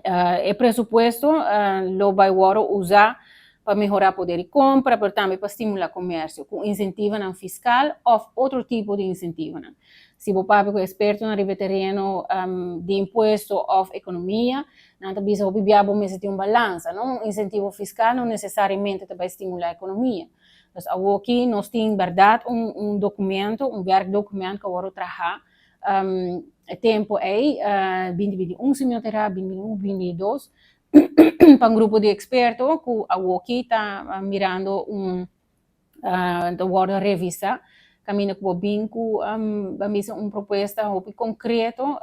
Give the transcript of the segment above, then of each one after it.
E presupuesto lo bai wòrdu usá pa mehorá poder di kompra, pero tambe pa stimulá komersio ku insentivonan fiskal òf otro tipo di insentivonan. Si bo papia ku ekspertonan riba e tereno di impuesto òf ekonomia, nan ta bisa hopi bia bo mester tin un balansa, no? Un insentivo fiskal no nesesariamente ta bai stimulá ekonomia. Dus awoki nos tin bèrdat un dokumento, un werkdokument ku a wòrdu trahá e tempu ei, 2021 si mi no ta erá, 2021, 2022, pa un grupo di eksperto ku awoki ta mirando un ta wòrdu revisá kaminda ku bo bin ku ban bisa un propuesta hopi konkreto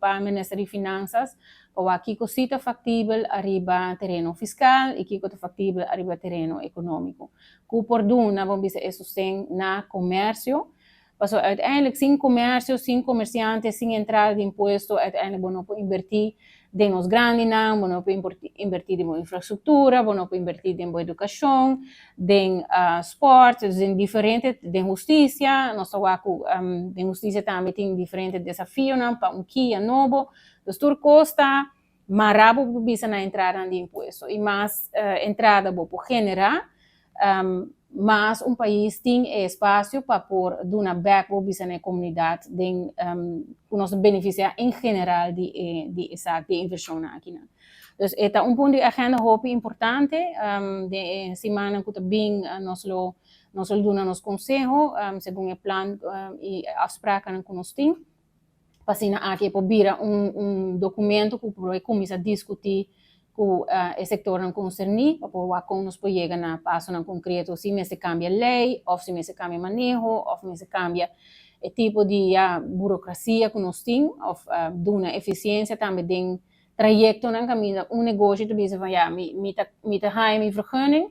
pa Minister di Finansas pa wak kiko si ta faktibel ariba tereno fiskal i kiko ta faktibel ariba tereno ekonómiko ku por duna ban bisa e sosten na komersio. Pasobra uiteindelijk sin comercio, sin comerciante, sin entrada di impuesto, uiteindelijk bo no por inverti den nos grandinan, bo no por inverti den bo infrastructura, bo no por inverti den bo educacion, den sport, dus den diferente, den husticia, nos ta wak cu den husticia tambe tin diferente desafionan pa un kia nobo, dus tur cos ta mara bo por bisa na entradanan di impuesto y mas entrada bo por genera, mas un pais tin e espasio pa por duna bek bo bisa na e komunidat den ku nos ta benefisiá en general di e di esaki di e invershonnan akinan. Dus e ta un punto di agenda hopi importante den e simannan ku ta bin nos lo nos lo duna nos konseho segun e plan i e afsprakennan ku nos tin. Pa asina aki e por bira un un documento cu por bay cuminsa discuti cu e sectornan concerni pa por wak con nos por yega na pasonan concreto si mester cambia ley of si mester cambia maneho of mester cambia e tipo di ya burocracia cu nos tin of duna eficiencia tambe den trayectonan caminda un negoshi ta bisa van ya mi mi ta mi ta haya mi vergunning.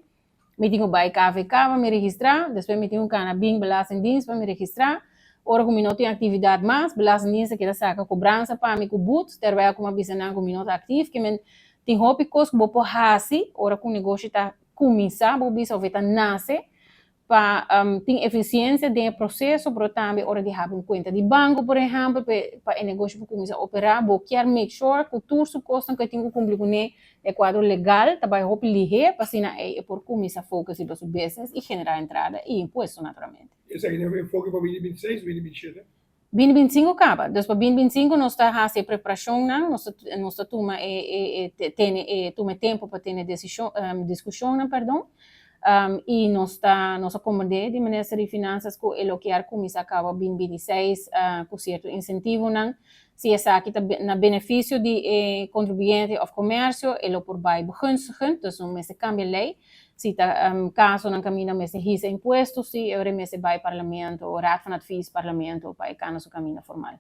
Mi tin ku bai KVK pa mi registrá, despues mi tin ku kana bin Belastingdienst pa mi registrá. Ora ku mi no tin aktividat mas, Belastingdienst ta keda saka kobransa pa mi ku but, terwijl ku mi a bisa nan ku mi no ta aktif. Ke men tin hopi kos ku bo por hasi ora ku un negoshi ta kuminsá, bo bisa, òf e ta nase, pa tin efisiensia den e proseso, pero tambe ora di habri un kuenta di banko, por ehèmpel, pa e pa e negoshi por kuminsá operá, bo kier make sure ku tur su kosnan ku e tin ku kumpli kuné den kuadro legal ta bai hopi lihé pa asina ei e por kuminsá focus riba su business i generá entrada i impuesto naturalmente. Esaki ta un enfoke pa 2026 o 2027? 2025 kaba. Dus pa 2025 nos ta hasi e preparashonnan, nos ta nos ta tuma e e e tene e tuma e tempu pa tene desishon diskushonnan perdon, i nos ta nos a komprendé di Minister di Finansas ku e lo kier kuminsá kaba 2026 ku sierto insentivonan. Si esaki ta na benefisio di e kontribuyente òf komersio e lo por bai begunstigend, dus no mester kambia lei. Si ta kasonan kaminda mester hisa impuesto, si e ora mester bai Parlamento, Raad van Advies, Parlamento pa e kana su kaminda formal.